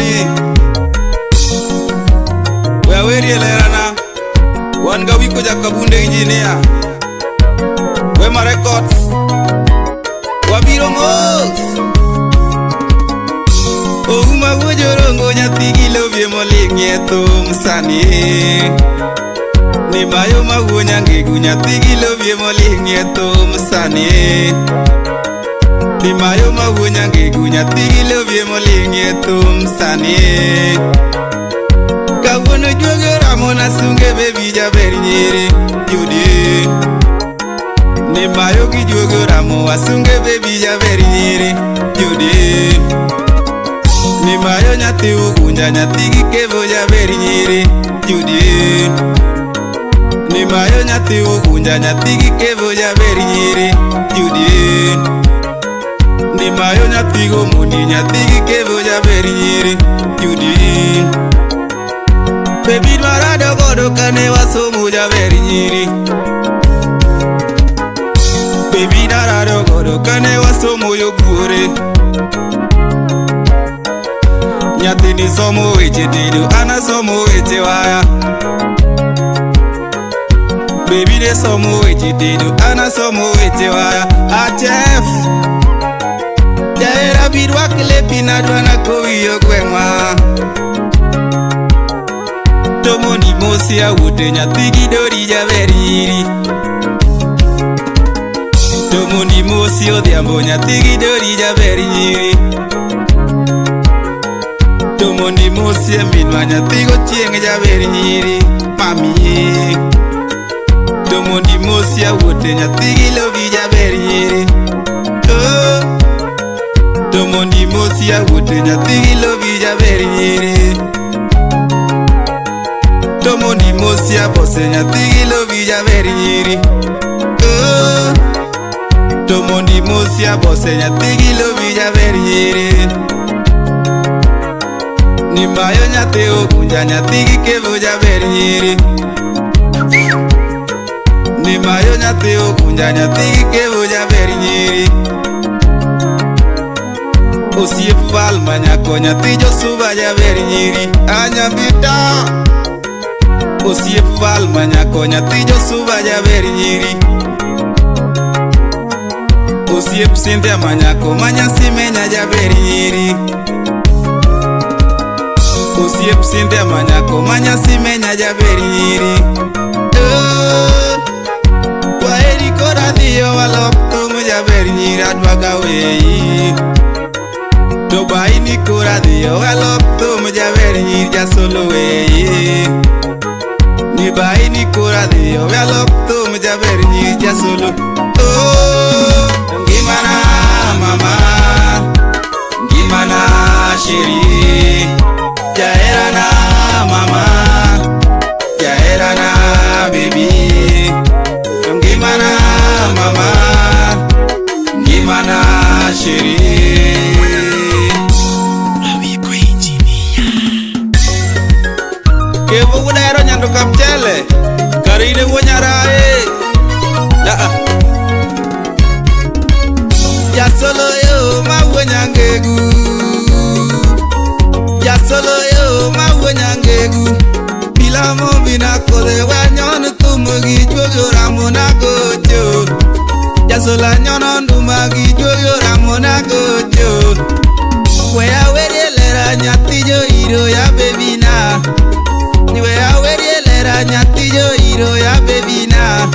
sani. We awerie lerana. Wan ga Wiko Jakabunde engineer. Wema Records. Wabiro mos. Ouma wuo jorongo nyathi gi lovie moling'ie thum sani. Ni mayo mawuo nyangegu nyathi gi lovie moling'ie thum sani. Ni mayo mawuo nyangegu nyathi gi lovie moling'ie thum sani. Kawuono juogi oramo na sunge baby jaber nyiri Judy. Ni mayo gi juogi oramo asunge baby jaber nyiri Judy. Ni mayo nyathi ugunja nyathi gi kevo jaber nyiri Judy. Ni mayo nyathi ugunja nyathi gi kevo jaber nyiri Judy. Ni mayo nyathi gomoni nyathi gi kevo jaber nyiri Judy. Baby dwara godo kane wasomo jaber nyiri. Baby dwara godo kane wasomo yobuore. Nyathini somo weche tedo an asomo weche waya. Baby ne somo weche tedo an asomo weche waya. Achef jahera bi rwak lepi nadwa nakowi yo gweng'wa. To mondi mosi awuote nyathi gi dori jaber nyiri. To mondi mosi odhiambo nyathi gi dori jaber nyiri. To mondi mosi e minwa nyathi gochieng' jaber nyiri mami. To mondi mosi awuote nyathi gi lovi jaber nyiri. Oh. To mondi mosi awuote nyathi gi lovi jaber nyiri. To mondi mosi abose nyathi gi lovi jaber nyiri. Oh. To mondi mosi abose nyathi gi lovi jaber nyiri. Ni mayo nyathi ogunja nyathi gi kevo jaber nyiri. Ni mayo nyathi ogunja nyathi gi kevo jaber nyiri. Osiep Valma nyako nyathi Josuba jaber nyiri. Anyambita. Osiep Valma nyako nyathi Josuba jaber nyiri. Osiep Cynthia manyako manyasimenya jaber nyiri. Osiep Cynthia manyako manyasimenya jaber nyiri. Oh, kwaheri kora dhiyo walok thum jaber nyiri adwa ga weyi. To baini kora dhiyo walok thum jaber nyiri jasolo weyi. Ni baini kora dhiyo walok thum jaber nyiri jasolo. Oh, ngimana mama, ngimana sheri. Jaherana mama, jaherana baby. Ngimana mama, ngimana sheri. Awiko engineer. Kevo udahero nyando kamchele kare ine wuo nyarae. Jasolo yo mawuo nyangegu. Jasolo yo mawuo nyangegu. Bilamo bina kode wanyon thum gi juogi oramo nagocho. Jasolo anyono nduma gi juogi oramo nagocho. We awerie lera nyathi jo iro ya baby na. We awerie lera nyathi jo iro ya baby na.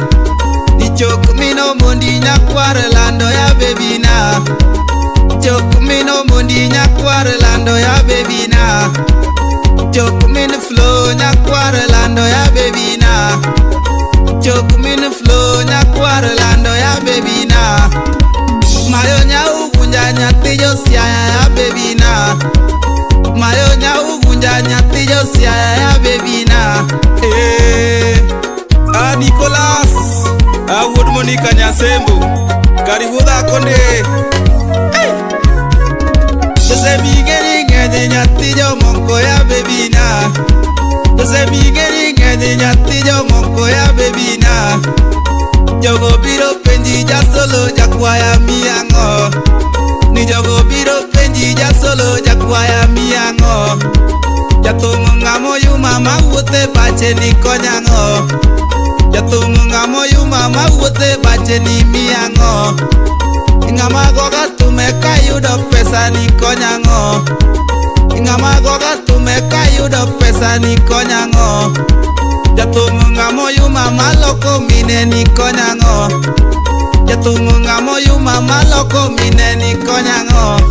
Chok mino mondi nyakwar lando ya baby na. Chok mino mondi nyakwar lando ya baby na. Chok min flow nyakwar lando ya baby na. Chok min flow nyakwar lando ya baby na. Mayo nyaugunja nyathi jo siaya ya baby na. Mayo nyaugunja nyathi jo siaya ya baby na. Eh, a Nicholas awuod Monica Nyasembo karibu dhako nde. Hey! Josemigeri ng'eny nyathi jomoko ya baby na. Josemigeri ng'eny nyathi jomoko ya baby na. Jogo biro penji jasolo jakwaya miang'o. Ni jogo biro penji apenji jasolo jakwaya miang'o. Jathum ng'amo yuma mawuothe pache ni konyang'o. Jathum ng'amo yuma mawuothe pache ni miang'o. Ng'ama goga thume kayudo pesa ni konyang'o. Ng'ama goga thume kayudo pesa ni konyang'o. Jathum ng'amo yuma maloko mine ni konyang'o. Jathum ng'amo yuma maloko mine ni konyang'o.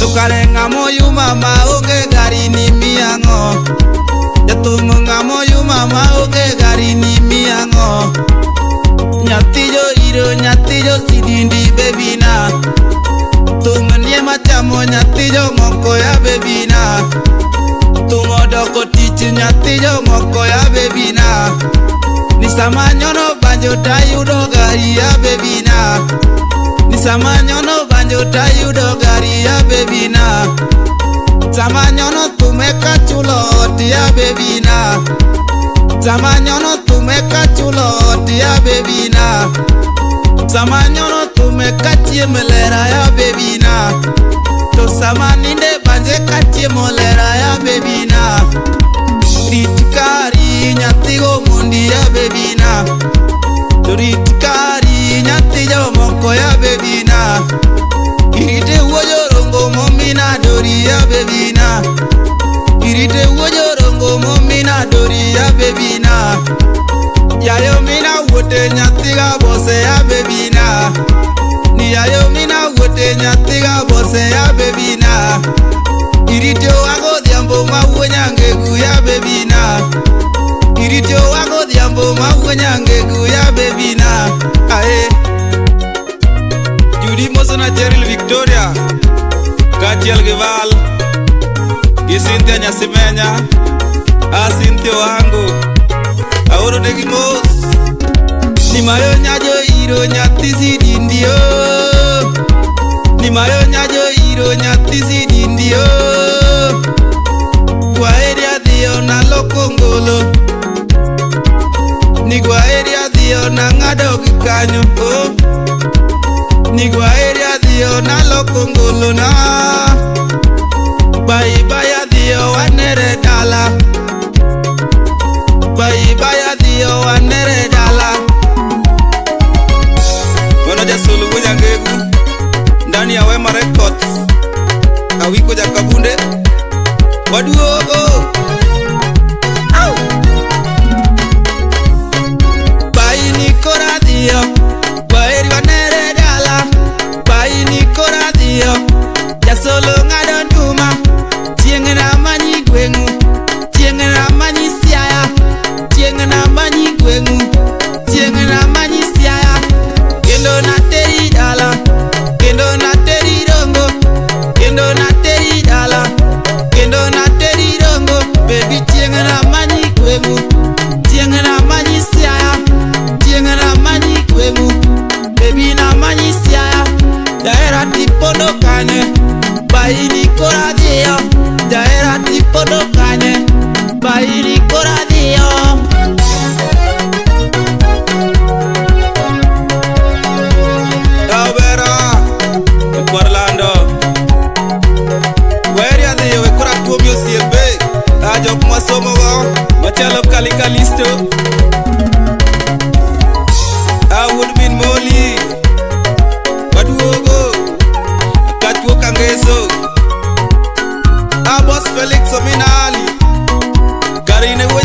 To kare ng'amo yuma maonge gari ni miang'o. Jathum ng'amo yuma maonge gari ni miang'o. Nyathi jo iro nyathi jo sidindi bebina. Thum nie machamo nyathi jomoko ya bebina. Thum odoko tich nyathi jomoko ya bebina. Ni sama nyono banjo tayudo gari ya bebina. Ni sama nyono banjo tayudo gari ya bebina. Sama nyono thume kachulo ot ya bebina. Sama nyono thume kachulo ot ya bebina. Sama nyono thume kachiemo lera ya bebina. To sama ninde banje kachiemo lera ya bebina. Rit kari nyathi go mondi ya bebina. To rit kari nyathi jomoko ya bebina. Irite wuo jorongo momina dori ya bebina. Irite wuo jorongo momina dori ya bebina. Yayo mina wuote nyathi ga bose ya bebina. Ni yayo mina wuote nyathi ga bose ya bebina. Irite wago dhiambo mawuo nyangegu ya bebina. Irite wago dhiambo mawuo nyangegu ya bebina. Ae Judy Mosona Cheryl Victoria kaachiel gi Val gi Cynthia Nyasimenya a Cynthia wangu aoro negi mos. Ni mayo nyajo iro nyathi sidindi o. Ni mayo nyajo iro nyathi sidindi o. Kwaheri adhiyo naloko ngolo. Ni kwaheri adhiyo nang'ado gi kanyo o. Ni kwaheri adhiyo naloko ngolo na. Bye bye adhiyo wanere dala. Bye bye adhiyo wanere dala. Mano jasolo wuo nyangegu ndani ya Wema Records. Awiko Jakabunde waduogo. Au! Bai ni kora dhiyo, kwaheri wanere dala. Bai ni kora dhiyo, jasolo ng'ado nduma. Chieng' na manyi gweng'u, chieng' na manyi Siaya. Chieng' na manyi gweng'u, chieng' na manyi Siaya. Kendo nateri dala, kendo nateri rongo. Kendo nateri dala, kendo nateri rongo. Baby chieng' na manyi gweng'u, chieng' na manyi Siaya. Chieng' na manyi gweng'u, baby na manyi Siaya. Jahera tipondo kanye, bai ni kora dhiyo. Jahera tipondo kanye, bai ni kora dhiyo. Daobera e Lando weri adhiyo we kora kuomi osiepe a jok mwasomogo machalo Kalikalisto a wuod min Moli waduogo kachuo kangeso a boss Felix Ominali Karine wuo